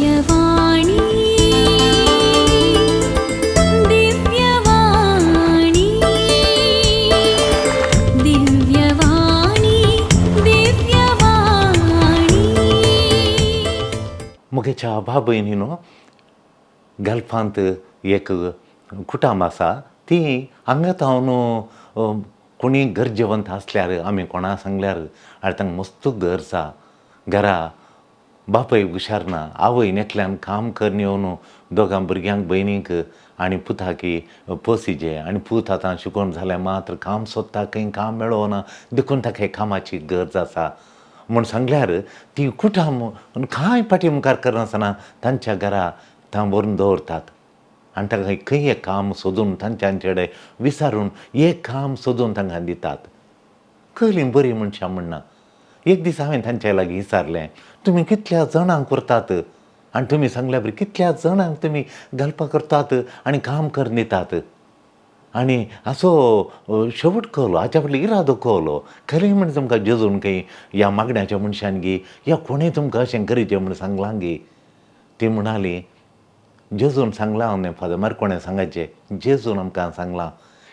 दिव्यवाणी, दिव्यवाणी, दिव्यवाणी, दिव्यवाणी. म्हगेच्या बाबयनी न्हू गल्फांत एक कुटुंब आसा. ती हांगा तावन कोणी गरजेवंत आसल्यार आमी कोणा सांगल्यार आनी तांकां मस्त घर आसा. घरा बापूय हुशार ना, आवयन एकल्यान काम करून येवन दोगां भुरग्यांक, भयणीक आनी पुताकी पोसिजे आनी पूत आतां शिकोवन जालें मात्र काम सोदता, खंय काम मेळना, देखून ताका कामाची गरज आसा म्हूण सांगल्यार ती कुटुंब कांय फाटी मुखार करनासतना तांच्या घरा थंय व्हरून दवरतात आनी तांकां खंय एक काम सोदून तांच्या कडेन विचारून एक काम सोदून तांकां दितात. कसलीं बरीं मनशां म्हणना. एक दीस हांवें तांच्या लागीं विचारलें, तुमी कितल्या जाणांक करतात आनी तुमी सांगल्या बरी कितल्या जाणांक तुमी घालपाक करतात आनी काम करून दितात आनी हाचो शेवट कळ्ळो, हाच्या फाटलो इरादो कळ्ळो. खरें म्हण तुमकां जेजून खंय ह्या मागण्याच्या मनशान गी या कोणें तुमकां अशें करीचें म्हूण सांगलां गी? ती म्हणाली, जेजून सांगलां न्ही फादर, मागीर कोणें सांगाचें? जेजून आमकां सांगलां.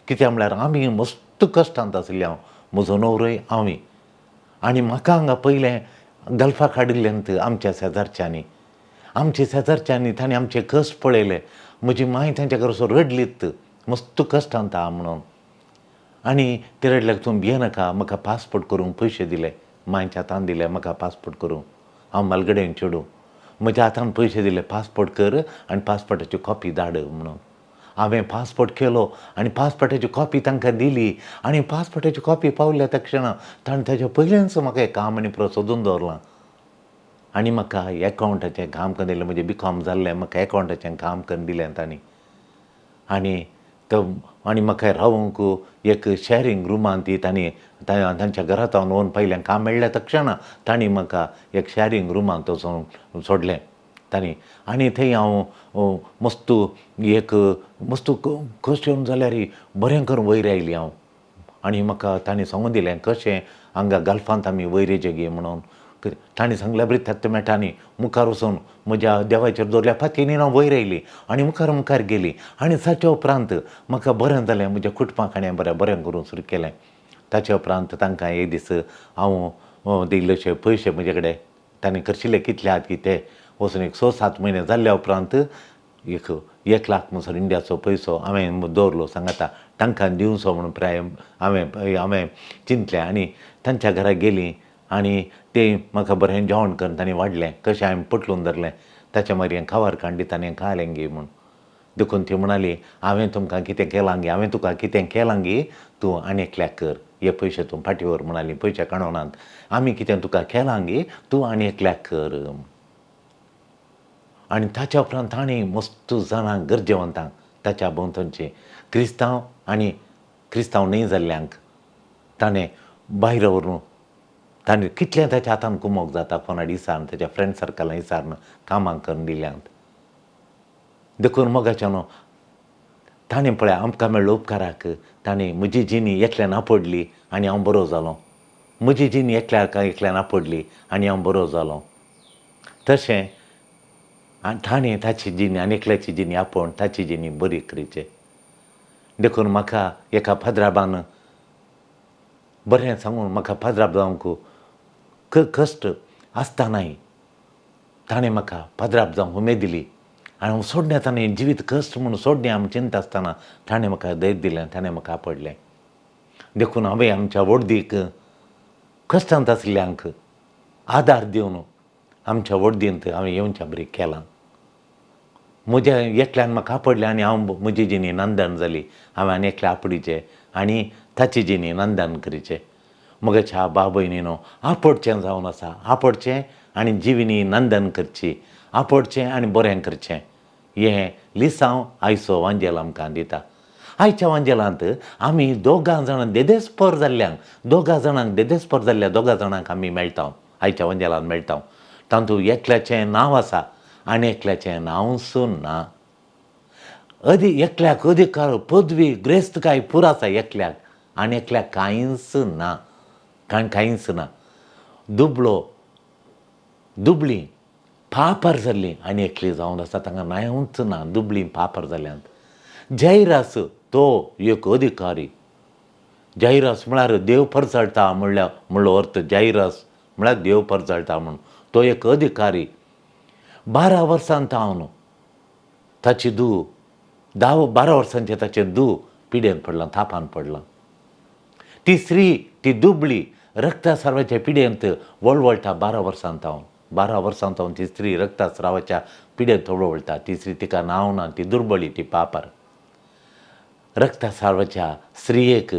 कित्याक म्हळ्यार आमी मस्त कश्टांत आशिल्ले, हांव, म्हजो न्हवरोय, आमी. आनी म्हाका हांगा पयलें गल्फाक हाडिल्लें आमच्या शेजारच्यांनी. आमच्या शेजारच्यांनी तांणी आमचे कश्ट पळयले. म्हजी मांय तांच्या घरा वचून रडलीत, मस्त कश्टांत आहा म्हणून. आनी ते रडल्यार, तूं भियेनाका, म्हाका पासपोर्ट करूंक पयशे दिले मांयच्या हातान दिले म्हाका पासपोर्ट करूंक. हांव म्हालगडेन चेडूं. म्हज्या हातान पयशे दिले, पासपोर्ट कर आनी पासपोर्टाची कॉपी धाड म्हणून. हांवें पासपोर्ट केलो आनी पासपोर्टाची कॉपी तांकां दिली आनी पासपोर्टाची कॉपी पावल्या त्या क्षणा ताणें ताच्या पयलेंच म्हाका एक काम आनी पुरो सोदून दवरलां आनी म्हाका एकावंटाचें काम करून दिलें. म्हजें बी कॉम जाल्लें. म्हाका एकावंटाचें काम करून दिलें तांणी. आनी तो आनी म्हाका रावंक एक शॅरींग रुमान ती तांणी तांच्या घरांत हांव वचून पयलें काम मेळ्ळें त्या क्षणा तांणी म्हाका एक शॅरींग रुमांत वचून सोडलें तांणी. आनी थंय हांव मस्त एक मस्त कश्ट येवन जाल्यार बरें करून वयर आयली हांव. आनी म्हाका तांणी सांगून दिलें कशें हांगा गल्फांत आमी वयर येयचे गे म्हणून. तांणी सांगल्या बरी त्याच मेटांनी मुखार वचून म्हज्या देवाचेर दवरल्या फातींनी हांव वयर आयली आनी मुखार मुखार गेली. आनी ताच्या उपरांत म्हाका बरें जालें. म्हज्या कुटुंबाक हाणें बरें बरें करूंक सुरू केलें. ताच्या उपरांत तांकां एक दीस हांव इल्लेशे पयशे म्हजे कडेन तांणी खर्चिले कितले आहात की ते वचून एक 6-7 म्हयने जाल्ल्या उपरांत एक 1 लाख म्हणसर इंडियाचो पयसो हांवें दवरलो सांगाता तांकां दिवचो म्हणून प्राय हांवें चिंतलें. आनी तांच्या घरा गेली आनी ते म्हाका बरें जेवण करून तांणी वाडलें. कशें हांवें पटलून धरलें ताच्या मागीर खावार काडून दिता आनी खालें गे म्हूण. देखून ती म्हणाली, हांवें तुमकां कितें केलां गे, हांवें तुका कितें केलां गे, तूं आनी एकल्याक कर, हे पयशे तूं फाटीं व्हर. म्हणाली, पयशे काडूनात आमी कितें तुका केलां गे, तूं आनी एकल्याक कर. आनी ताच्या उपरांत तांणी मस्त जाणांक, गरजेवंतांक, ताच्या भोंवतणचे क्रिस्तांव आनी क्रिस्तांव न्हय जाल्ल्यांक ताणें भायर व्हरून ताणें कितलें ताच्या हातान कुमोक जाता कोणा इसारून ताच्या फ्रेंड सर्कलां इसारून कामां करून दिल्यांत. देखून मोगाच्या न्हू, ताणें पळय आमकां मेळ्ळो उपकाराक ताणें म्हजी जिणी एकल्यान आपडली आनी हांव बरो जालो. म्हजी जिणी एकल्याक एकल्यान आपडली आनी हांव बरो जालो. तशें आनी ताणें ताची जिणी आनी एकल्याची जिणी आपोवन ताची जिणी बरी करीचे. देखून म्हाका एका पाद्राबान बरें सांगून म्हाका पाद्राब जावंक कश्ट आसतनाय ताणें म्हाका पाद्राब जावंक उमेद दिली. आनी हांव सोडण्या ताणें जिवीत कश्ट म्हूण सोडणें आमी चिंता आसतना ताणें म्हाका धैर्य दिलें, ताणें म्हाका आपडलें. देखून हांवें आमच्या वडदीक कश्टांत आशिल्ल्यांक आदार दिवन आमच्या वडदींत हांवें येवच्या बरी केलां. म्हज्या एकल्यान म्हाका आपडलें आनी हांव म्हजी जिणी नंदन जाली. हांवें आनी एकल्या आपडीचें आनी ताची जिणी नंदन करीचें. म्हगेच्या भाव भयणीनो, आपडचें जावन आसा, आपडचें आनी जिविनी नंदन करची, आपडचें आनी बरें करचें. हें लिसांव आयचो वांजेल आमकां दिता. आयच्या वांजेलांत आमी दोगां जाणां देदेस्पर जाल्ल्यांक, दोगां जाणांक देदेस्पर जाल्ल्या दोगां जाणांक आमी मेळटा. आयच्या वांजेलांत मेळटा. तातूंत एकल्याचें नांव आसा आनी एकल्याचें नांवच ना. एकल्याक अधिकार, पदवी, ग्रेस्तकाय पुरो आसा एकल्याक आनी एकल्याक कांयच ना, कांय कांयच ना. दुबळो, दुबळी. पापर जाल्ली आनी एकली जावन आसा, तांकां नांवूच ना, दुबळी पापर जाल्यांत. जैरास तो एक अधिकारी. जैरास म्हळ्यार देव परजळटा म्हणल्यार म्हणलो अर्थ, जैरास म्हळ्यार देव परजळटा म्हूण. तो एक अधिकारी. 12 वर्सां तावन ताची धूव, 10-12 वर्सांचें ताचें धूव पिडेन पडलां, तापान पडलां. ती स्त्री, ती दुबळी रक्तस्रावाच्या पिडेंत वळवळटा 12 वर्सां तावन. 12 वर्सां तावन ती स्त्री रक्तस्रावाच्या पिडेंत वळवळटा. ती स्त्री, तिका नांव ना, ती दुर्बळी, ती पापर. रक्तस्रावाच्या स्त्रियेक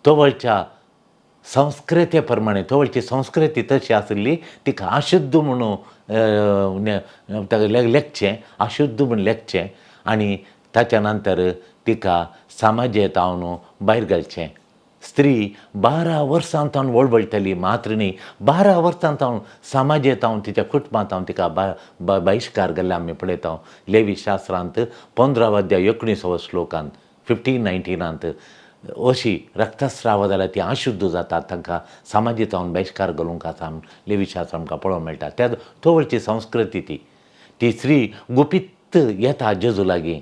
तवळच्या संस्कृते प्रमाणे, तवळची संस्कृती तशी आशिल्ली, तिका अशुद्ध म्हणून ताका लेखचें, अशुद्ध म्हूण लेखचें आनी ताच्या नंतर तिका समाजेंत हांव भायर घालचें. स्त्री 12 वर्सां तावन वळवळटली, मात्र न्ही 12 वर्सां तावन समाजेंत हांव तिच्या कुटुंबांत हांव तिका बहिश्कार घाल्ले आमी पळयता. लेवी शास्त्रांत 15 अध्याय 19 श्लोकांत 15-19 अशी रक्तस्राव जाल्यार ती अशुद्ध जातात, तांकां समाजीत हांव बहिश्कार घालूंक आसा लेवी शास्त्र आमकां पळोवंक मेळटा. त्या तवळची संस्कृती ती. ती स्त्री गुपीत येता जेजू लागीं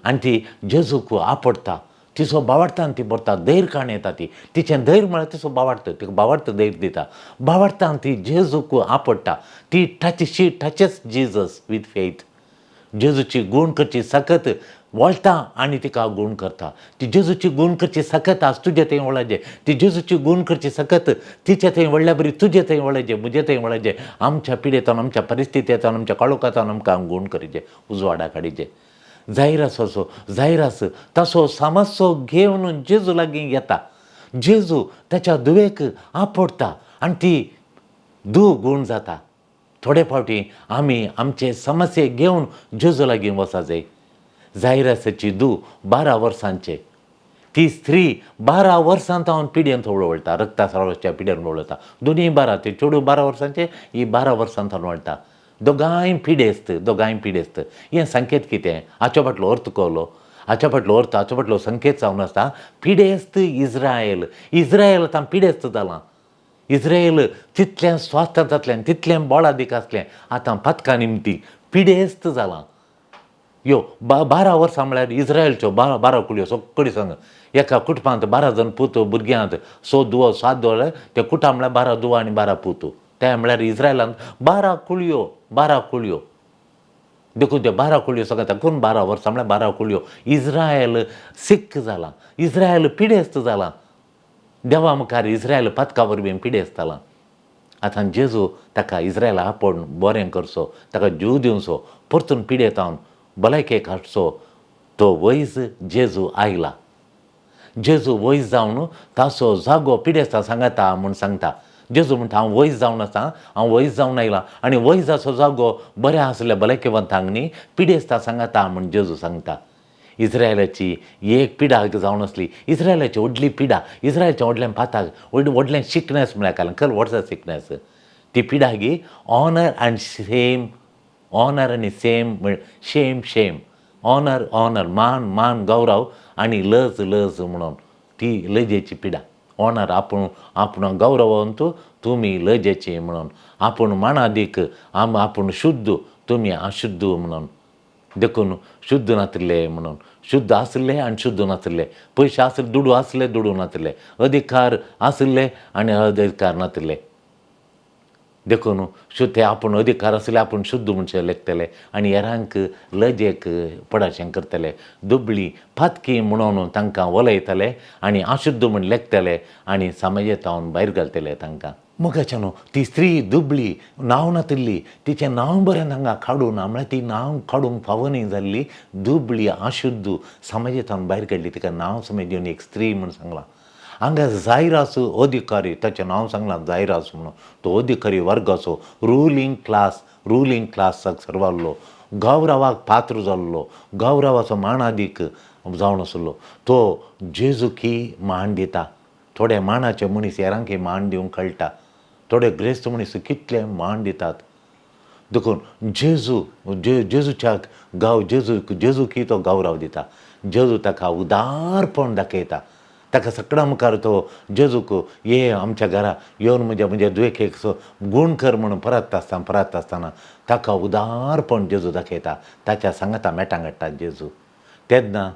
आनी ती जेजूक आपडटा, तिचो बावाडटान ती भरता, धैर्य काण येता ती, तिचें धैर्य म्हळ्यार तिचो बावाडत, तिका बावाडत धैर्य दिता. बावाडटान ती जेजूक आपडटा, ती touch, she touches Jesus with faith. जेजूची गूण करची सकत वळटा आनी तिका गूण करता. ती जेजूची गूण करची सकत आज तुजे थंय वळाजे, ती जेजूची गूण करची सकत तिचे थंय व्हडल्या बरी तुजे थंय वळाजे, म्हजे थंय वळाजे. आमच्या पिडेतान, आमच्या परिस्थितींतान, आमच्या काळोखांतान आमकां गूण करीजे, उजवाडा काडीजे. जायरास असो, जायरास तसो समस्सो घेवन जेजू लागीं येता. जेजू ताच्या धुवेक आपडटा आनी ती धूव गूण जाता. थोडे फावटी आमी आमचे समस्ये घेवन जेजू लागीं वचा जाय. जायरासाची धूव 12 वर्सांचे, ती स्त्री 12 वर्सां तावन पिड्येन वळवळटा, रक्तस्रावाच्या पिड्येन वळवळटा. दोनूय 12, ते चेडूं 12 वर्सांचे, ही 12 वर्सां तावन वळटा. दोगांय पिडेस्त, दोगांय पिडेस्त. हें संकेत कितें? हाचो फाटलो अर्थ कळ्ळो? हाच्या फाटलो अर्थ, हाचो फाटलो संकेत जावन आसता पिडेस्त इज्रायल. इज्रायल आतां पिडेस्त जालां. इज्रायल तितलें स्वास्थ जातलें, तितलें बळादीक आसलें, आतां पातकां निमती पिडेस्त जालां. यो 12 वर्सां म्हळ्यार इज्रायलच्यो 12 कुळयो सगळी सांग. एका कुटुंबांत 12 जाण पूत भुरग्यांत, 6 धुवो 7 धुवो, ते कुटां म्हळ्यार 12 धुवो आनी 12 पूत. ते म्हळ्यार इज्रायलांत 12 कुळयो, 12 कुळयो. देखून त्यो 12 कुळयो सगळ्या कोण 12 वर्सां म्हळ्यार 12 कुळयो. इज्रायल सिक्क जालां, इज्रायल पिडेस्त जालां. देवा मुखार इज्रायल पातका वरवीं पिडेस्त जालां. आतां जेजू ताका इज्रायला आपोवन बरें करचो, ताका जीव दिवचो, परतून पिडेतावन भलायकेक हाडचो. तो वैज जेजू आयला. जेजू वैज जावन ताचो जागो पिडेस्ता सांगता म्हूण सांगता. जेजू म्हणटा हांव वैज जावन आसा, हांव वैज जावन आयला आनी वैजाचो जागो बऱ्या आसल्या भलायकेवंतांक न्ही पिडेस्ता सांगता म्हूण जेजू सांगता. इज्रायलाची एक पिडा जावन आसली, इज्रायलाची व्हडली पिडा, इज्रायलाचें व्हडलें पाताक, व्हडलें सिकनेस म्हळ्यार काल कल व्हॉट्स सिकनेस, ती पिडा गी ऑनर आनी सेम, ऑनर आनी shame, shame shame, honour honour, मान मान गौरव आनी लज लज म्हणून ती लजेची पिडा. ऑनर आपूण आपूण गौरवंत, तुमी लजेची म्हणून, आपूण मानादीक, आपूण शुद्ध, तुमी अशुद्ध म्हणून. देखून शुद्ध नातिल्ले म्हणून, शुद्ध आसले आनी शुद्ध नातिल्ले, पयशे आसले, दुडू आसले, दुडू नातिल्ले, अधिकार आसले आनी अधिकार नातिल्ले. देखून शुद्ध ते आपूण अधिकार आसले, आपूण शुद्ध म्हणचे लेखतले आनी हेरांक लजेक पडाशें करतले. दुबळी पातकी म्हणून तांकां वलयतले आनी अशुद्ध म्हूण लेखतले आनी समाजेतावन भायर घालतले तांकां. मोगाच्यानो ती स्त्री दुबळी, नांव नातिल्ली, तिचें नांव बरें तांकां काडूं ना म्हळ्यार ती नांव काडूंक फावो न्ही जाल्ली दुबळी अशुद्ध समाजेतावन भायर काडली. तिका नांव समेत दिवन एक स्त्री म्हूण सांगलां. हांगा जायरास अधिकारी, ताचें नांव सांगलां जायरास म्हणून. तो अधिकारी वर्गाचो रुलींग क्लास, रुलींग क्लासाक सर्वाल्लो, गौरवाक पात्र जाल्लो, गौरवाचो मानादीक जावन आसलो. तो जेजूकी मान दिता. थोडे मानाचे मनीस हेरांक मान दिवंक कळटा, थोडे ग्रेस्त मनीस कितले मान दितात. देखून जेजू जेजूच्या गांव जेजू जेजूकी तो गौरव दिता. जेजू ताका उदारपण दाखयता. ताका सगळ्या मुखार तो जेजूक ये आमच्या घरा येवन म्हज्या म्हज्या दुयेक गूण कर म्हणून परत आसतना परत आसतना ताका उदारपण जेजू दाखयता. ताच्या सांगाता मेटां काडटा जेजू. तेन्ना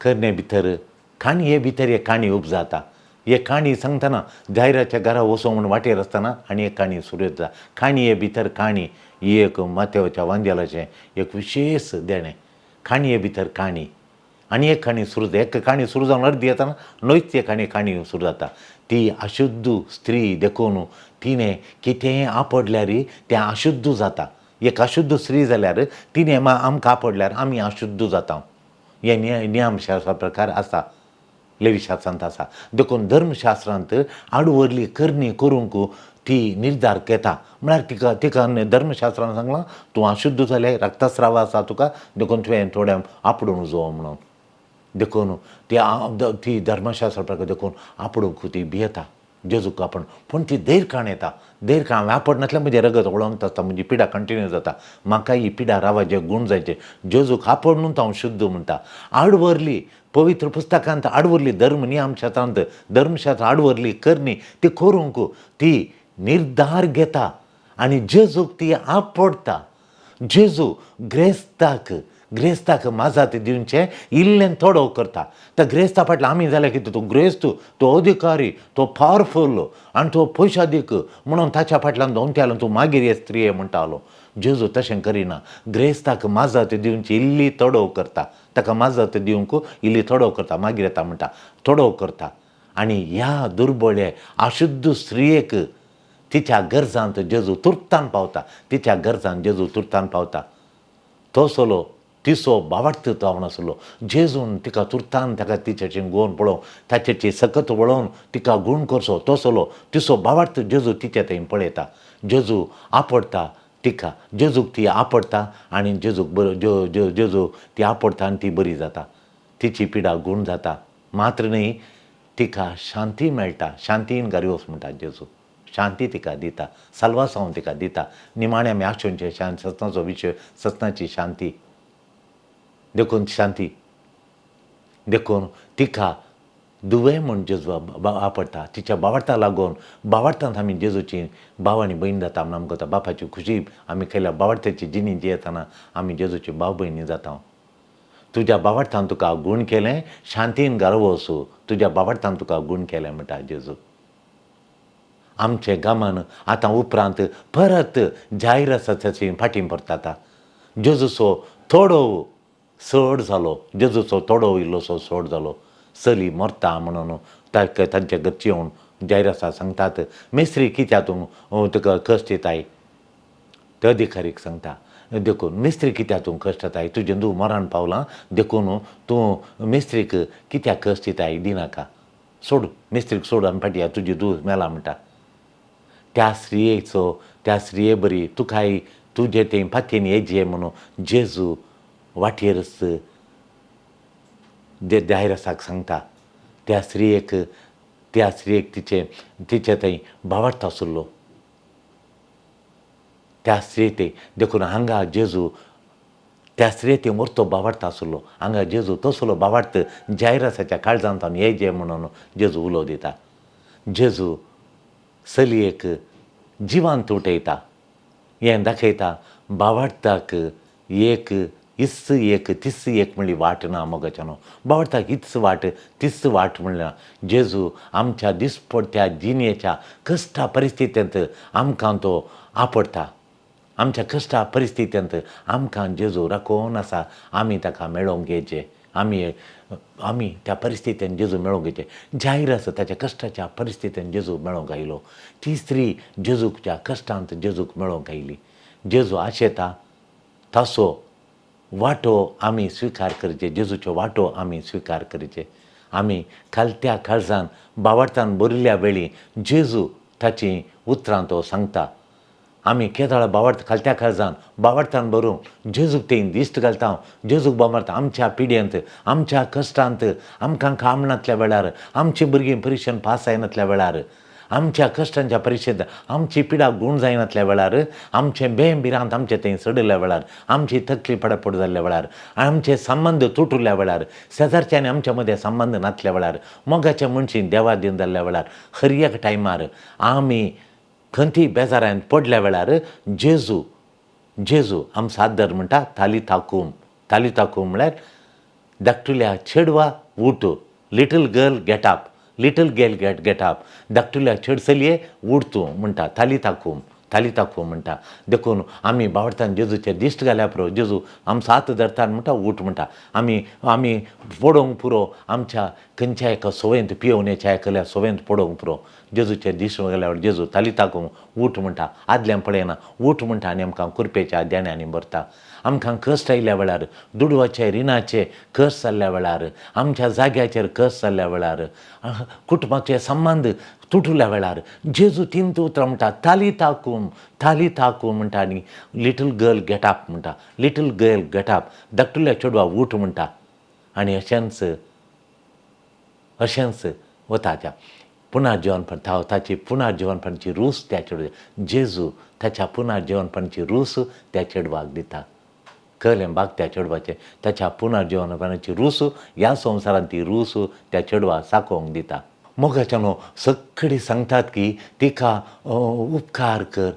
करणे भितर काणये भितर एक काणी उपजाता. एक काणी सांगतना जायराच्या घरा वचूंक म्हूण वाटेर आसतना आनी एक काणी सुरू जाता. काणये भितर काणी ही एक माथ्याच्या वांजेलाचें एक विशेश देणें. काणये भितर काणी आनी एक काणी सुरू जाता. एक काणी सुरू जावन अर्दी येतना न्हयच एक आनी काणी सुरू जाता. ती अशुद्ध स्त्री देखून तिणें कितेंय आपडल्यार तें अशुद्ध जाता. एक अशुद्ध स्त्री जाल्यार तिणें आमकां आपडल्यार आमी अशुद्ध जाता. हे नियमशास्त्रा प्रकार आसा, लेवीशास्त्रांत आसा. देखून धर्मशास्त्रांत आडवरली करणी करूंक ती निर्धार घेता. म्हळ्यार तिका तिका धर्मशास्त्रान सांगलां तूं अशुद्ध जालें, रक्तस्राव आसा तुका, देखून तुवें थोडें आपडून उजो म्हणून. देखून ती ती धर्मशास्त्रा प्रकार देखून आपडूंक ती भियेता जेजूक आपण. पूण ती धैर्यकाण येता. धैर्यकाण हांवें आपडनासल्यार म्हजें रगत वळोंक आसता, म्हजी पिडा कंटिन्यू जाता, म्हाका ही पिडा रावाचे गूण जायचे. जेजूक आपड न्हू हांव शुद्ध म्हणटा. आडवरली पवित्र पुस्तकांत आडवरली धर्म नियमशास्त्रांत धर्मशास्त्र आडवरली करणी ती करूंक ती निर्धार घेता आनी जेजूक ती आपडटा. जेजू ग्रेस्ताक ग्रेस्ताक माजात दिवचें इल्लें थोडो करता. त्या ग्रेस्ता फाटल्यान आमी जाल्यार कितें, तो ग्रेस्त, तो अधिकारी, तो पावरफूल आनी तो पयशादीक म्हणून ताच्या फाटल्यान दोनत्यालो तूं मागीर हे स्त्रिये म्हणटालो. जेजू तशें करिना. ग्रेस्ताक माजात दिवची इल्ली थोडो करता. ताका माजात दिवंक इल्ली थोडो करता, मागीर येता म्हणटा, थोडो करता. आनी ह्या दुर्बळे अशुद्ध स्त्रियेक तिच्या गरजांत जेजू तुर्तान पावता. तिच्या गरजांत जेजू तुर्तान पावता. तो सोलो तिचो बावार्थ तो हांव नासलो. जेजून तिका तुर्तान ताका तिचें गुण पळोवन ताचेची सकत वळोवन तिका गूण करचो तो सोलो तिचो बावार्थ जेजू तिचे थंय पळयता. जेजू आपडटा तिका, जेजूक ती आपडटा आनी जेजूक बरो जेजू ती आपडटा आनी ती बरी जाता. तिची पिडा गूण जाता. मात्र न्ही तिका शांती मेळटा. शांतीन घरा वच म्हणटा जेजू. शांती तिका दिता, साल्वासांव तिका दिता. निमाणें आमी आशोवचें शांत सत्नाचो विशय सत्नाची शांती. देखून शांती देखून तिका दुवे म्हूण जेजू आपडटा. तिच्या बावार्ता लागून बावार्थांत आमी जेजूची भाव आनी भयण जाता म्हूण आमकां वता. बापाची खुशी आमी केल्या बावार्थाची जिणी जियेतना आमी जेजूची भाव भयणी जाता. तुज्या बावार्थान तुका गूण केलें, शांतीन घरा वचूं, तुज्या बावार्थान तुका गूण केलें म्हणटा जेजू. आमचें गमन आतां उपरांत परत जाहीर आसा ताची फाटीं परताता. जेजूचो थोडो चड जालो, जेजूचो थोडो इल्लोसो चड जालो. चली मरता म्हणून ताका तांच्या घरची येवन जाहीर आसा सांगतात, मेस्त्री कित्याक तूं तुका कश्ट दिताय. ते अधिकारीक सांगता, देखून मिस्त्री कित्याक तूं कश्ट दिताय, तुजें धूव मरण पावलां देखून तूं मिस्त्रीक कित्याक कश्ट दिताय, दिनाका, सोड मिस्त्रीक सोड आमी फाटी तुजी धूव मेला म्हणटा. त्या स्त्रियेचो त्या स्त्रिये बरी तुकाय तुजें तें पातयेन येजे म्हणून जेजू वाटेरच जायरसाक सांगता. त्या स्त्रियेक त्या स्त्रियेक तिचें तिचे थंय भावार्थ आशिल्लो. त्या स्त्रिये ते देखून हांगा जेजू त्या स्त्रिये ते मोरतो भावार्थ आशिल्लो. हांगा जेजू तसलो भावार्थ जायरसाच्या काळजांत येजे म्हणून जेजू उलो दिता. जेजू चलयेक जिवांत उठयता. हें दाखयता भावार्थाक एक इस एक तीस एक म्हणली वाट ना मोगाच्यानो. भावार्थाक हीच वाट तीच वाट म्हणल्या. जेजू आमच्या दिसपडत्या जिणेच्या कश्टा परिस्थितींत आमकां तो आपडटा. आमच्या कश्टा परिस्थितींत आमकां जेजू राखोवन आसा. आमी ताका मेळोवंक येचें. आमी आमी त्या परिस्थितीन जेजू मेळोवंक येचें. जाहीर आसा ताच्या कश्टाच्या परिस्थितीन जेजू मेळोवंक आयलो. ती स्त्री जेजूच्या कश्टांत जेजूक मेळोवंक आयली. जेजू आशेता ताचो वांटो आमी स्विकार करचे. जेजूच्यो वांटो आमी स्विकार करचे. आमी खालत्या काळजान बावार्थान भरिल्ल्या वेळी जेजू ताचीं उतरां तो सांगता. आमी केदळा बावार्थ खालत्या काळजान बावार्थान भरून जेजूक तें दिश्ट घालता. जेजूक बाबार्थ आमच्या पिड्यांत आमच्या कश्टांत आमकां काम नातल्या वेळार, आमची भुरगीं परिक्षेन पास जायनातल्या वेळार, आमच्या कश्टांच्या परिशेंत आमची पिडा गूण जायनातल्या वेळार, आमचें बें भिरांत आमचें थंय चडिल्ल्या वेळार, आमची तकली पडापड जाल्ल्या वेळार, आमचे संबंद तुटुल्ल्या वेळार, शेजारच्यानी आमच्या मदें संबंद नातल्या वेळार, मोगाच्या मनशी देवादीन जाल्ल्या वेळार, हर एक टायमार आमी खंती बेजारान पडल्या वेळार जेजू जेजू आमचो आदर म्हणटा थाली थाकूम. थाली थाकूम म्हळ्यार धाकटुल्या चेडवा उठ, little girl get up, little girl get get up, धाकटुल्या चेड चलये उठ तूं म्हणटा, थाली थाकूम, थाली थाकूम म्हणटा. देखून आमी बावडतान जेजूचेर दिश्ट घाल्या पुरो, जेजू आमचो हात धरता आनी म्हणटा उठ म्हणटा. आमी आमी पडोवंक पुरो आमच्या खंयच्या एका सवयेंत, पियोवण्याच्या एकल्या सवयेंत पडोवंक पुरो. जेजूचेर दिश्ट घाल्यावर जेजू थाली थाकूम उठ म्हणटा, आदल्यान पळयना उठ म्हणटा आनी आमकां कुरपेच्या देण्यांनी भरता. आमकां कश्ट आयिल्ल्या वेळार, दुडवाचे रिणाचे कश्ट जाल्ल्या वेळार, आमच्या जाग्याचेर कश्ट जाल्ल्या वेळार, कुटुंबाचे संबंद तुटुल्या वेळार जेजू तीन उतरां म्हणटा थाली थाकूम, थाली थाकूम म्हणटा आनी लिटल गर्ल गेट अप म्हणटा, लिटल गर्ल गेट अप, धाकटुल्या चेडवा उठ म्हणटा. आनी अशेंच अशेंच वता त्या पुनर्जिवनपण ताची पुनर्जिवनपणाची रूस त्या चेडवा जेजू ताच्या पुनर्जिवनपणाची रूस त्या चेडवाक दिता. कळ्ळें बाग त्या चेडवाचें ताच्या पुनर्जिवनपणाची रूस ह्या संवसारांत ती रूस त्या चेडवाक साकोवंक दिता. मोगाच्या न्हू सगळीं सांगतात की तिका उपकार कर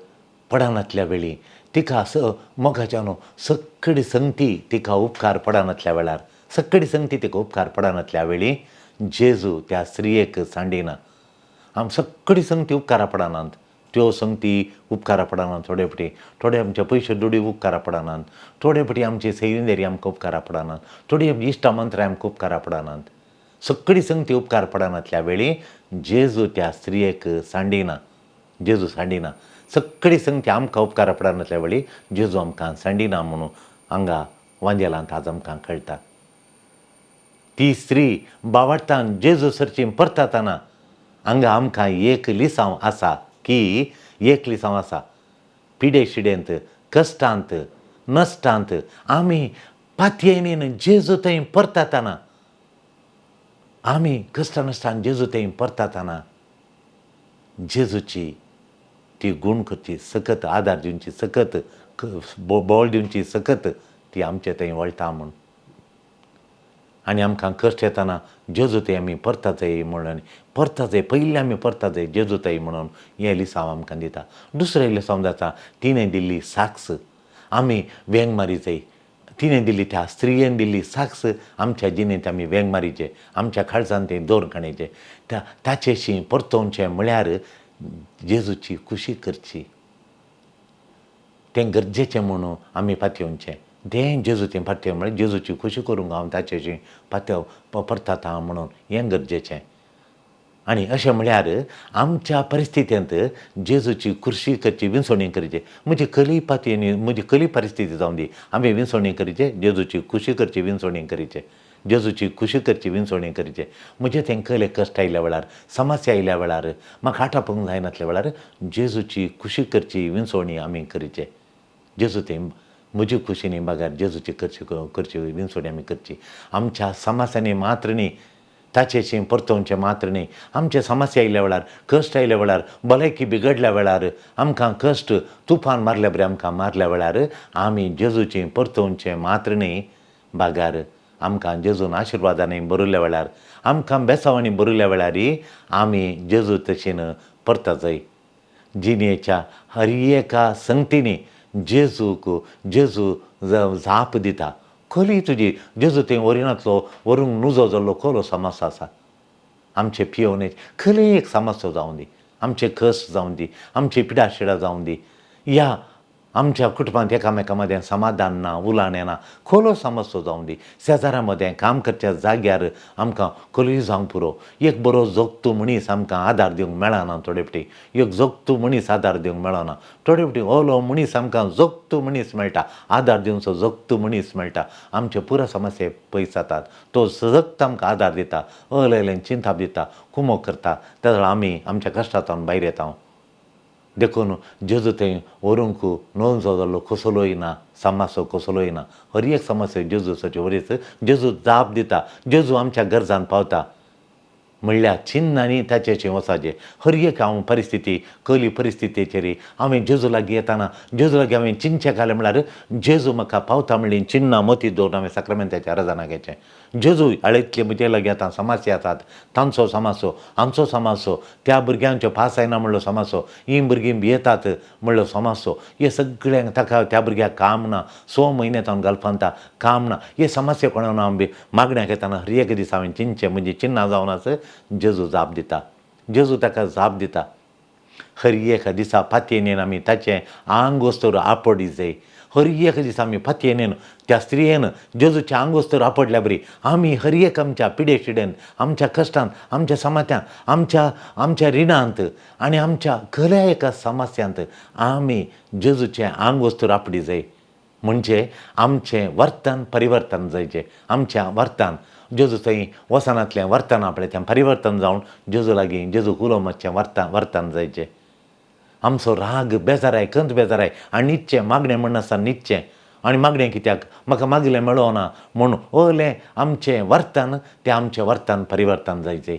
पडनातल्या वेळी, तिका मोगाच्या न्हू सगळी संगती तिका उपकार पडनातल्या वेळार, सगळी संगती तिका उपकार पडनातल्या वेळी जेजू त्या स्त्रियेक सांडिना. आम सगळी संगती उपकारा पडनात, त्यो संगती उपकारा पडनात, थोडे फावटी थोडे आमचे पयशे दुडी उपकारा पडनात, थोडे फावटी आमची सैरिंदेरी आमकां उपकारा पडनात, थोडी आमची इश्टा मंत्रां आमकां उपकारा पडनात. सगळी संगती उपकार पडनातल्या वेळी जेजू त्या स्त्रियेक सांडिना, जेजू सांडिना. सगळी संगती आमकां उपकारा पडनातल्या वेळी जेजू आमकां सांडिना म्हणून हांगा वांजेलांत आज आमकां कळटा. ती स्त्री बावडतान जेजू सरची परतातना हांगा आमकां एक लिसांव आसा की एक लिसांव आसा, पिडे शिडेंत कश्टांत नश्टांत आमी पातयेनीन जेजू थंय परतातना, आमी कश्टा नश्टान जेजू थंय परतातना जेजूची ती गूण करची सकत, आदार दिवची सकत, बळ दिवची सकत ती आमचे थंय वळटा म्हूण. आनी आमकां कश्ट येतना जेजू थंय आमी परता जाय म्हणून, परता जाय पयलीं आमी परता जाय जेजू थंय म्हणून हें लिसांव आमकां दिता. दुसरें लिसांव जाता तिणें दिल्ली साक्स आमी वेंग मारी जाय, तिणें दिल्ली त्या स्त्रियेन दिल्ली साक्स आमच्या जिणेंत आमी वेंग मारीचे, आमच्या काळजान तें दवर काडचे, त्या ताचेशी परतोवचें म्हळ्यार जेजूची खुशी करची, तें गरजेचें म्हणून आमी पातयेवचें. तें जेजू तें पातयेव म्हळ्यार जेजूची खुशी करूंक हांव ताचेशी पातयेव परताता म्हणून हें गरजेचें. आनी अशें म्हळ्यार आमच्या परिस्थितींत जेजूची खुशी करची, विंचवणी करची, म्हजी कली पातयेनी म्हजी कली परिस्थिती जावं दी, आमी विंचवणी करचे, जेजूची खुशी करची विंचवणी करचे, जेजूची खुशी करची विंचवणी करचे. म्हजे तें कले कश्ट आयिल्ल्या वेळार, समस्या आयिल्ल्या वेळार, म्हाका आटापूंक जायनातल्या वेळार जेजूची खुशी करची विंचवणी आमी करचे. जेजू तें म्हजी खुशी न्ही बगर जेजूची करची करची विंचवणी आमी करची. आमच्या समस्यांनी मात्र न्ही, ताचेशी परतोवचें मात्र न्ही, आमचे समस्या आयिल्ल्या वेळार, कश्ट आयिल्ल्या वेळार, भलायकी बिगडल्या वेळार, आमकां कश्ट तुफान मारल्या बरें आमकां मारल्या वेळार आमी जेजूचें परतोवचें मात्र न्ही बागार आमकां जेजून आशिर्वादांनी बरयल्ल्या वेळार, आमकां बेसांवांनी बरयल्ल्या वेळार आमी जेजू तशेन परता जाय. जिणेच्या हर एका संगतीनी जेजूक जेजू जाप दिता. खोली तुजी जेजू थंय व्हरिनातलो, व्हरूंक नुजो जाल्लो खोलो समस्या आसा आमचे पियोवणे खले एक समस्या जावं दी, आमचे कश्ट जावं दी, आमची पिडाशिडा जावं दी, या आमच्या कुटुंबांत एकामेका मदें समाधान ना, उलाण ना, खोलो समस्या जावं दी, शेजारा मदें काम करच्या जाग्यार आमकां खोलूय जावंक पुरो, एक बरो जोगतो मनीस आमकां आदार दिवंक मेळना थोडे फावटी, एक जोगतो मनीस आदार दिवंक मेळना थोडे फावटी, ओलो मनीस आमकां जोगतो मनीस मेळटा, आदार दिवचो जोगतो मनीस मेळटा, आमचे पुरो समस्या पयस जातात. तो सजक्त आमकां आदार दिता, अलें चिंताप दिता, कुमोक करता, तेन्ना आमी आमच्या कश्टांतल्यान भायर येता. देखून जेजू थंय व्हरूंक नोंजो जाल्लो कसलोय ना, समासो कसलोय ना, हर एक समस्या जेजूचे वरीच जेजू जाप दिता, जेजू आमच्या गरजान पावता. म्हणल्यार चिन्नांनी ताचें वचाचें. हर एक हांव परिस्थिती कली परिस्थितीचेर हांवें जेजू लागीं येताना जेजू लागीं हांवें चिंतचें घालें म्हळ्यार जेजू म्हाका पावता म्हणली चिन्नां मतींत दवरून हांवें साक्रामेंताच्या रजाना घेचें. जेजू आळेतले म्हजे लागीं आतां समस्या येतात, तांचो समासो, आमचो समासो, त्या भुरग्यांच्यो पास जायना म्हणलो समासो, हीं भुरगीं भियेतात म्हणलो समासो, हे सगळ्यांक ताका त्या भुरग्याक काम ना, 6 म्हयने तावन गल्फांता काम ना, हे समस्या कोणा हांव मागण्याक येताना हर एक दीस हांवें चिंतचें. म्हणजे चिन्नां जावन आस जेजू जाप दिता, जेजू ताका जाप दिता. हर एका दिसा पातयेन आमी ताचें आंग वस्तूर आपडी जाय. हर एक दिसा आमी पातयेन त्या स्त्रियेन जेजूच्या आंग वस्तूर आपडल्या बरी आमी हर एक आमच्या पिडे शिडेन, आमच्या कश्टान, आमच्या समात्यान, आमच्या आमच्या रिणांत आनी आमच्या खऱ्या एका समस्यांत आमी जेजूचें आंग वस्तूर आपडी जाय. म्हणजे आमचें वर्तन परिवर्तन जायचें. आमच्या वर्तन जेजू थंय वसनांतलें वर्तन आपलें तें परिवर्तन जावन जेजू लागीं जेजू उलो मातशें वर्तन वर्तन जायचें. आमचो राग बेजाराय, कंत बेजाराय आनी निच्चें मागणें म्हण आसतना निच्चें आनी मागणें कित्याक म्हाका मागलें मेळोना म्हूण ओलें आमचें वर्तन तें आमचें वर्तन परिवर्तन जायचें.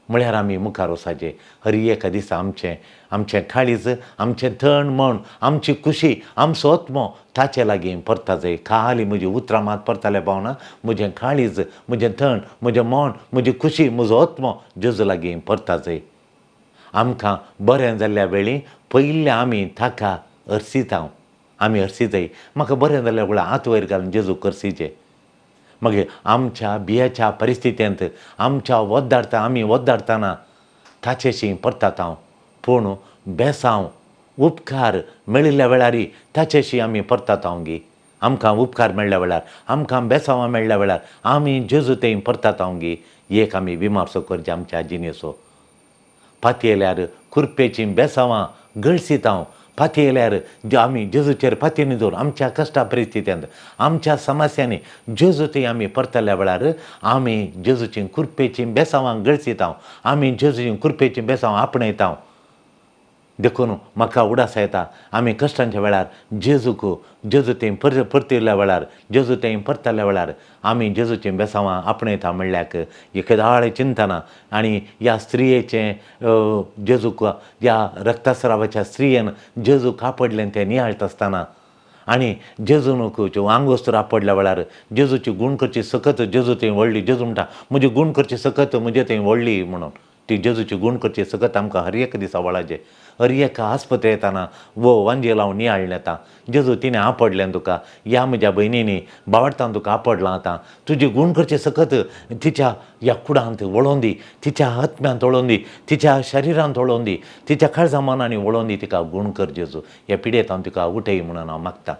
म्हळ्यार आमी मुखार वचाचें. हर एका दिसा आमचें आमचें काळीज, आमचें तण मन, आमची खुशी, आमचो आत्मो ताचे लागीं परता जाय. खाली म्हजी उतरां मात परताले पावना, म्हजें काळीज, म्हजें तण, म्हजें मन, म्हजी खुशी, म्हजो आत्मो जेजू लागीं परता जाय. आमकां बरें जाल्ल्या वेळी पयलें आमी ताका अर्सिता, आमी अर्सिताय. म्हाका बरें जाल्ल्या वेळार हात वयर घालून जेजूक करसीचें. मागीर आमच्या बियाच्या परिस्थितींत आमच्या वद्दारता आमी वद्दारतना ताचेशी परतात हांव, पूण बेसांव उपकार मेळिल्ल्या वेळार ताचेशी आमी परतात हांव गी. आमकां उपकार मेळ्ळ्या वेळार, आमकां बेसांवां मेळ्ळ्या वेळार आमी जेजू थंय परतात हांव गी. एक आमी विमार्सो करचे आमच्या जिणेचो. पातयेल्यार कुरपेचीं बेसांवां गळसीत हांव. पातयेल्यार आमी जेजूचेर पातयेनी दवर आमच्या कश्टा परिस्थितींत, आमच्या समस्यांनी जेजू थंय आमी परतल्या वेळार आमी जेजूचीं कुरपेचीं बेसांवां गळसीत हांव, आमी जेजूचीं कुरपेचीं बेसांवां आपणयता हांव. देखून म्हाका उडास येता आमी कश्टांच्या वेळार जेजूक जेजू थंय परतिल्ल्या वेळार, जेजू थंय परतल्या वेळार आमी जेजूचीं बेसांवां आपणयता म्हणल्याक एकदाळे चिंतना आनी ह्या स्त्रियेचें जेजूक ह्या रक्तस्रावाच्या स्त्रियेन जेजूक आपडलें तें नियाळटा आसतना आनी जेजून आंगवस्त्र आपडल्या वेळार जेजूची गूण करची सकत जेजू थंय व्हडली. जेजू म्हणटा म्हजी गूण करची सकत म्हजे थंय व्हडली म्हणून ती जेजूची गूण करची सकत आमकां हर एक दिसा वळाचें. हर एका आस्पत्रे येताना वो वांजेल हांव नियाळ्ळें आतां जेजू तिणें आपडलें तुका, ह्या म्हज्या भयणींनी बावडटान तुका आपडलां आतां तुजी गूण करची सकत तिच्या ह्या कुडांत वळोवन दी, तिच्या आत्म्यांत वळोवन दी, तिच्या शरिरांत वळोवन दी, तिच्या काळजा मनांनी वळोवन दी, तिका गूण कर जेजू, ह्या पिडेंत हांव तिका उठय म्हणून हांव मागता.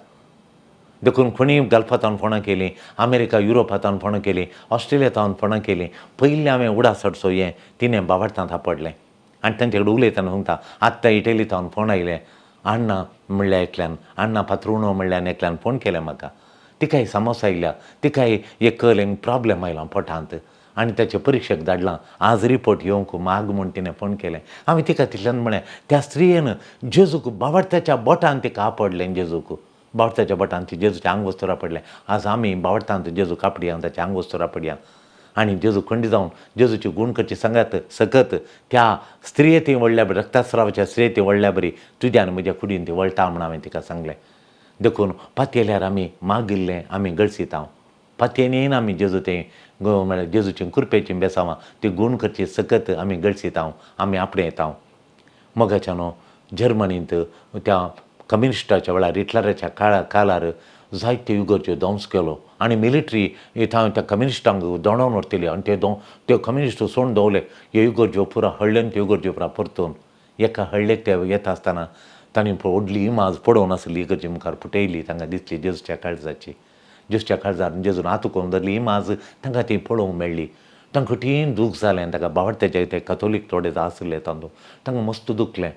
देखून खंय गल्फांत फोणां केलीं, अमेरिका युरोपांत फोणां केलीं, ऑस्ट्रेलियांत फोणां केलीं, पयलीं हांवें उडास हाडचो हें तिणें बावडटांत आपडलें आनी तांचे कडेन उलयतना सांगता आत्तां इटली थावन फोन आयलें, अण्णा म्हणल्या एकल्यान, अण्णा पात्रुणो म्हणल्यान एकल्यान फोन केलें म्हाका. तिकाय समोसा आयल्या, तिकाय एक कलेंक प्रॉब्लम आयला पोटांत आनी ताचे परिक्षेक धाडलां, आज रिपोर्ट येवंक माग म्हूण तिणें फोन केलें. हांवें तिका तितल्यान म्हळें त्या स्त्रियेन जेजूक बावडत्याच्या बोटान तिका आपडलें, जेजूक बावडत्याच्या बोटान ती जेजूच्या आंगवस्तूर आपडलें. आज आमी बावडटांत जेजूक आपडया, ताच्या आंगवस्तूर आपडया आनी जेजू खंडी जावन जेजूची गूण करची सांगात सकत त्या स्त्रिये ती व्हडल्या बरी, रक्तस्रावाच्या स्त्रिये ती व्हडल्या बरी तुज्या आनी म्हज्या कुडीन ती वळटा म्हूण हांवें तिका सांगलें. देखून पातयेल्यार आमी मागिल्लें आमी गळसीत हांव, पातयेन आमी जेजू तें म्हळ्यार जेजूची कुरपेचीं बेसांवां ती गूण करची सकत आमी गळसीत हांव, आमी आपणें येता हांव. मोगाच्यानो जर्मनींत त्या कम्युनिस्टाच्या वेळार हिटलराच्या काळार जायते युगोरच्यो ध्वंस केलो आनी मिलिटरी थंय त्या कम्युनिस्टांक दोणोवन व्हरतली आनी ते कम्युनिस्ट सोडून दवरले. हे इगर्ज्यो पुरा हळ्ळेन त्यो इगर्ज्यो पुरा परतून एका हळ्ळेक ते येता आसतना तांणी व्हडली इमाज पडोवन आसली इगर्जे मुखार फुटयली. तांकां दिसली जेजूच्या काळजाची, जेजूच्या काळजार जेजून हात करून धरली इमाज तांकां ती पळोवंक मेळ्ळी. तांकां कठीण दूख जालें. ताका बावडत्याचे ते कथोलीक थोडे आसले तातूंत तांकां मस्त दुखलें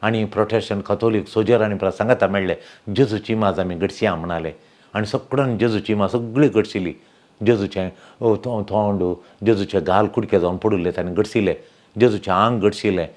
आनी प्रोटेस्टंट कथोलीक सोजर आनी परत सांगाता मेळ्ळे जेजूची इमाज आमी घडशिया म्हणाले आनी सगळ्यांनी जेजूची इमाज सगळी घडशिली. जेजूचें तोंड, जेजूचे गाल कुडके जावन पडिल्ले तांणी घडशिले, जेजूचें आंग घडशिलें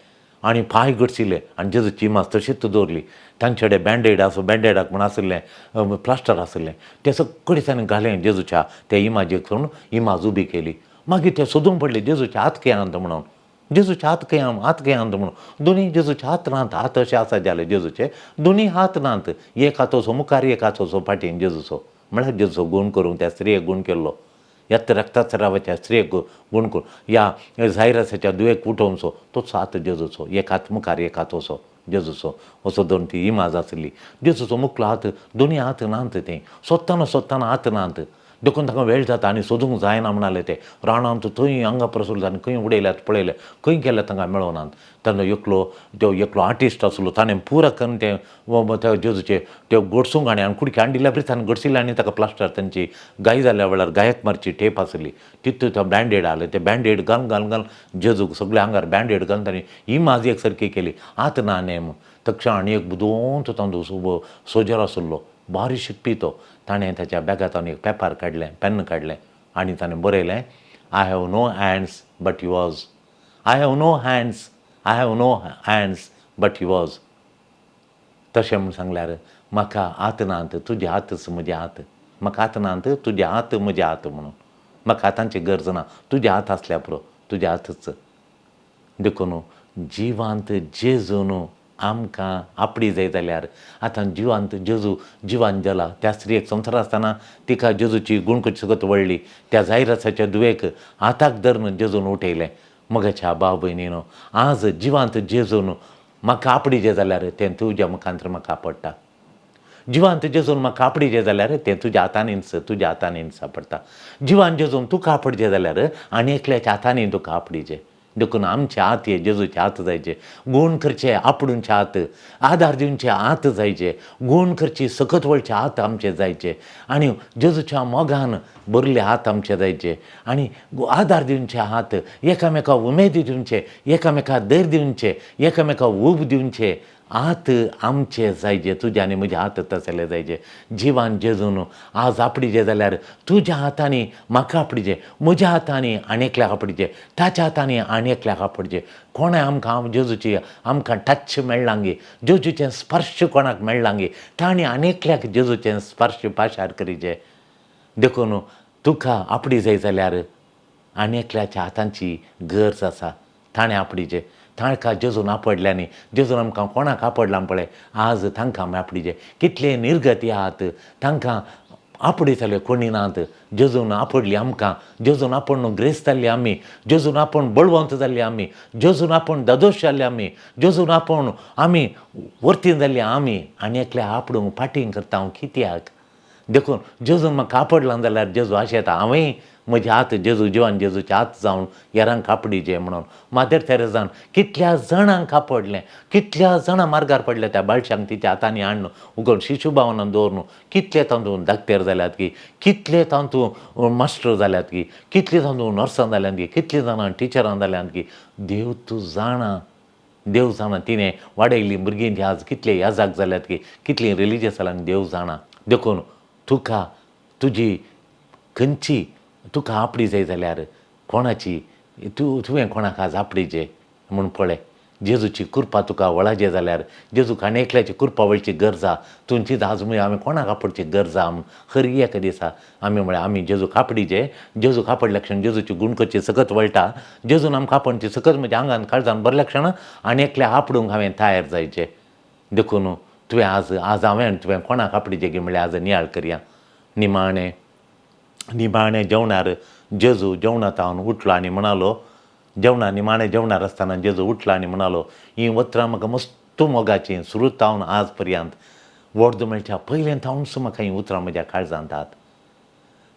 आनी पांय घडशिले आनी जेजूची इमाज तशीच दवरली. तांचे कडेन बँडेड आसूं, बँडेडाक म्हूण आशिल्लें प्लास्टर आशिल्लें, तें सगळें तांणी घालें जेजूच्या ते इमाजीक करून इमाज उबी केली. मागीर ते सोदूंक पडले जेजूचे हात खंय आहात म्हणून, जेजूचे हात खंय हात खंय आहात म्हणून. दोनी जेजूचे हात नात, हात अशे आसा जाले जेजूचे दोनी हात नात, एक हात असो मुखार एक हात असो फाटीन जेजूचो. म्हळ्यार जेजूचो गूण करूंक त्या स्त्रियेक गूण केल्लो, ह्याच रक्तस्रावाच्या स्त्रियेक गूण करून ह्या जायरसाच्या दुयेक उठोवचो तोच हात जेजूचो, एक हात मुखार एक हात असो जेजूचो असो दोन ती इमाज आसली. जेजूचो मुखलो हात दोनी हात नात, तें सोदतना सोदतना हात नात, देखून ताका वेळ जाता आनी सोदूंक जायना म्हणाले ते. रानांत थंय हांगा प्रसर आनी खंय उडयल्यात पळयले, खंय गेल्यात तांकां मेळोनात. तेन्ना एकलो तो एकलो आर्टिस्ट आसलो, ताणें पुरा करून तें त्या जेजूचे त्यो गोडसूंक आनी कुडके हाडिल्ल्या बरी ताणें गडसिल्ले आनी ताका प्लास्टर तांची गाय जाल्या वेळार गायक मारची टेप आसली तितून तो बँडेड आसले, ते बँडेड घालून घालून घालून जेजूक सगल्या आंगार बँडेड घालून ताणें इमाज एक सारकी केली. आतां ना नेम तक्षण आनी एक बुदवंत तांचो सोजर आसलो, बारी शिकपी तो, ताणें ताच्या बॅगांत एक पेपर काडलें, पेन काडलें आनी ताणें बरयलें, I have no hands but yours, I have no hands, I have no hands but yours. तशें म्हूण सांगल्यार म्हाका हात नात, तुजे हातच म्हजे हात, म्हाका हात नात, तुजे हात म्हजे हात म्हणून, म्हाका हातांची गरज ना, तुजे हात आसल्या पुरो, तुजे हातच. देखून जिवांत जेजून आमकां आपडी जाय जाल्यार आतां जिवांत जेजू जिवान जाला. त्या स्त्रियेक संवसार आसतना तिका जेजूची गुणकूच सगत वळ्ळी, त्या जायरसाच्या दुवेक हाताक धरून जेजून उठयलें. मगाच्या भाव भयणीनो, आज जिवांत जेजून म्हाका आपडी जे जाल्यार तें तुज्या मुखांतर म्हाका आपडटा. जिवांत जेजून म्हाका आपडी जे जाल्यार तें तुज्या हातांनीच, तुज्या हातांनीच आपडटा. जिवान जेजून तुका आपडचे जाल्यार आनी एकल्याच्या हातांनी तुका आपडीचे. देखून आमचे हात हे जेजूचे हात जायचे, गूण करचे आपडूनचे हात, आदार दिवचे हात जायचे, गूण करची सकत वळचे हात आमचे जायचे आनी जेजूच्या मोगान भरले हात आमचे जायचे आनी आदार दिवचे हात, एकामेका उमेदी दिवचे, एकामेका धैर्य दिवचे, एकामेका ऊब दिवचे हात आमचे जायचे, तुजे आनी म्हजे हात तसले जायचे. जिवान जेजून आज आपडीचे जाल्यार तुज्या हातांनी म्हाका आपडीचे, म्हज्या हातांनी आनी एकल्याक आपडीचे, ताच्या हातांनी आनी एकल्याक आपडचे. कोणें आमकां जेजूची आमकां टच मेळ्ळांगी, जेजूचें स्पर्श कोणाक मेळ्ळांगी, तांणी आनी एकल्याक जेजूचें स्पर्श पाशार करीचे. देखून तुका आपडी जाय जाल्यार आनी एकल्याच्या हातांची गरज आसा, ताणें आपडीचे. तांकां जेजून आपडल्या न्ही, जेजून आमकां कोणाक आपडलां पळय, आज तांकां आमी आपडीचे. कितले निर्गती आहात तांकां आपडयताले कोणी नात, जेजून आपडली आमकां, जेजून आपूण ग्रेस जाल्ली आमी, जेजून आपूण बळवंत जाल्ली आमी, जेजून आपूण दादोश जाल्ले आमी, जेजून आपूण आमी वर्तीन जाल्ली आमी. आनी एकल्या आपडूंक फाटींग करता हांव कित्याक? देखून जेजून म्हाका आपडलां जाल्यार जेजू अशें येता, हांवेंय म्हजे हात जेजू जिवान जेजूचे हात जावन हेरांक आपडीचे म्हणून. मादर तेरेजान कितल्या जाणांक आपडलें, कितल्या जाणां मार्गार पडल्या त्या बाळशांक तिच्या हातांनी हाडून उगोवन शिशुभावनान दवरून कितले तातूंत डाक्टर जाल्यात की, कितले तातूंत मास्टर जाल्यात की, कितले तातूंत नर्सां जाल्यात की, कितले जाणां टिचरां जाल्यात की. देव तूं जाणा, देव जाणा तिणें वाडयल्लीं भुरगीं ती आज कितले याजाक जाल्यात की, कितलीं रिलिजियस जाल्यात, देव जाणा. देखून तुका तुजी खंयची तुका आपडी जाय जाल्यार कोणाची तूं तुवें कोणाक आज आपडीचे म्हूण पळय. जेजूची कृपा तुका वळाचे जाल्यार जेजूक आनी एकल्याची कृपा वळची गरज आहा. तुमची आज मुळे आमी कोणाक आपडची गरज आहा म्हूण हर एका दिसा आमी म्हळ्यार आमी जेजूक आपडीचे. जेजूक आपडल्या क्षण जेजूची गुण करची सकत वळटा, जेजून आमकां आपणची सकत म्हज्या आंगान काळजान भरल्या क्षण आनी एकल्या आपडूंक हांवें तयार जायचें. देखून तुवें आज आज हांवें तुवें कोणाक आपडीचे गी म्हळ्यार आज नियाळ करया. निमाणें निमाणें जेवणार जेजू जेवणांत हांव उठलो आनी म्हणालो, जेवणा निमाणें जेवणार आसतना जेजू उठलो आनी म्हणालो, हीं उतरां म्हाका मस्त मोगाचीं सुरू तावन आज पर्यंत वर्द मेळच्या पयलें तावनच म्हाका हीं उतरां म्हज्या काळजांत आहात.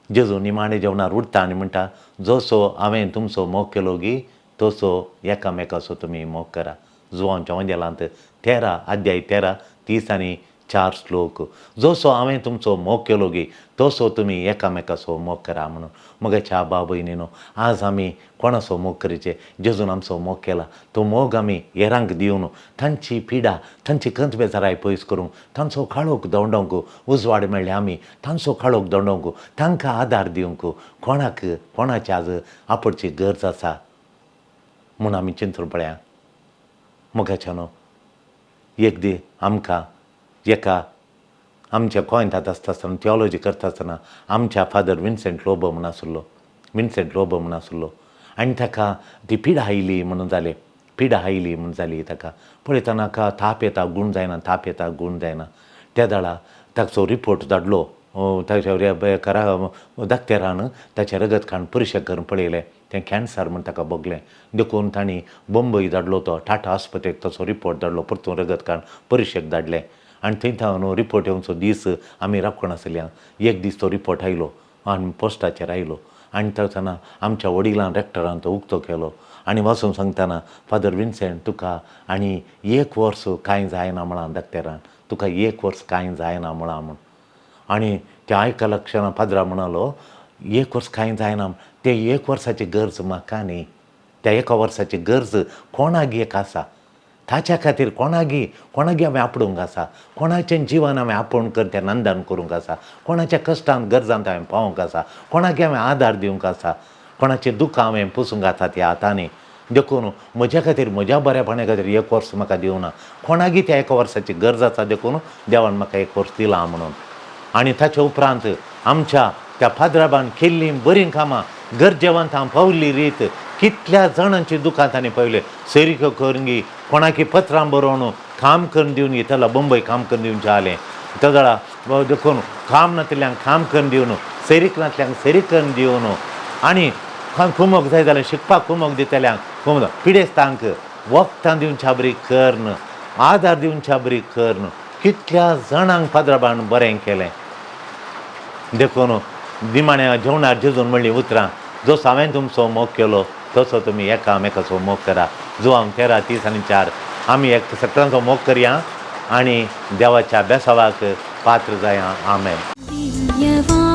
जेजू निमाणें जेवणार उठता आनी म्हणटा, जसो हांवें तुमचो मोग केलो गी तसो एकामेकाचो तुमी मोग करा. जुवांच्या वंजेलांत 13 अध्याय 13 30 आनी 4 श्लोक. जसो हांवें तुमचो मोग केलो गी तसो तुमी एकामेकाचो मोग करा म्हणून. मगाच्या भाव भयणीनो, आज आमी कोणाचो मोग करीचे? जेजून आमचो मोग केला तो मोग आमी हेरांक दिवन तांची पिडा तांची खंत बेजाराय पयस करूंक, तांचो काळोख दवंडोवंक उजवाड मेळ्ळे आमी तांचो काळोख दवंडोवंक, तांकां आदार दिवंक कोणाक कोणाची आज आपडची गरज आसा म्हूण आमी चिंतून पळया. मोगाच्यानो, एक दी आमकां एका आमच्या गोंयांत आसता आसतना थियोलॉजी करता आसतना आमच्या फादर विन्सेंट लोबो म्हूण आसलो. विन्सेंट लोबो म्हूण आसलो आनी ताका ती पिडा आयली म्हणून जालें, पिडा आयली म्हूण जाली ताका. पळयतना ताका ताप येता, गूण जायना, ताप येता, गूण जायना. त्या वेळार ताचो रिपोर्ट धाडलो ताच्या करा दाक्तेरान, ताचें रगत काडून परिक्षा करून पळयलें, तें कॅन्सर म्हूण ताका भोगलें. देखून तांणी बंबय धाडलो तो टाटा आस्पत्रेक, ताचो रिपोर्ट धाडलो, परतून रगत काडून परिक्षेक धाडलें. आनी थंय थावन रिपोर्ट येवचो दीस आमी राखून आसले. एक दीस तो रिपोर्ट आयलो आनी पोस्टाचेर आयलो आनी थंयतना आमच्या वडिलान रेक्टरान तो उक्तो केलो आनी वाचून सांगतना, फादर विन्सेंट, तुका आनी एक वर्स कांय जायना म्हळां दाक्तेरान, तुका एक वर्स कांय जायना म्हळां म्हूण. आनी तें आयकल्या क्षणा पाद्रा म्हणालो, एक वर्स कांय जायना, तें एक वर्साची गरज म्हाका न्ही, त्या एका वर्साची गरज कोणाक एक आसा, ताच्या खातीर कोणागी कोणागी हांवें आपडूंक आसा, कोणाचें जिवन हांवें आपोवन कर तें नंदन करूंक आसा, कोणाच्या कश्टान गरजांत हांवें पावोवंक आसा, कोणाक हांवें आदार दिवंक आसा, कोणाचें दुख्ख हांवें पुसूंक आसा त्या हातांनी. देखून म्हज्या खातीर, म्हज्या बऱ्यापणा खातीर एक वर्स म्हाका दिवना, कोणागी त्या एका वर्साची गरज आसा, देखून देवान म्हाका एक वर्स दिलां म्हणून. आनी ताचे उपरांत आमच्या त्या फादराबान केल्लीं बरीं कामां, गरजेवंतां पावली रीत, कितल्या जाणांची दुकां तांणी पळयले, सैरिक्यो करून कोणाकी पत्रां बरोवन काम करून दिवन घेतला, बंबय काम करून दिवचें आलें तदळा. देखून काम नातिल्ल्यांक काम करून दिवन, सैरीक नातल्यांक सैरीक करून दिवन, आनी कुमोक जाय जाल्यार शिकपाक कुमोक दितल्यांक कुमोक, पिडेस्तांक वखदां दिवच्या बरी कर्ण, आदार दिवच्या बरी कर्ण, कितल्या जाणांक फादराबान बरें केलें. देखून निमाण्या जेवणार जेजून म्हणलीं उतरां, जसो हांवें तुमचो मोग केलो तसो तुमी एकामेकाचो मोग करा. जुवांव 13:34. आमी एक सगळ्यांचो मोग करया आनी देवाच्या बेसावाक पात्र जाया. आमेन. दिव्यवाणी.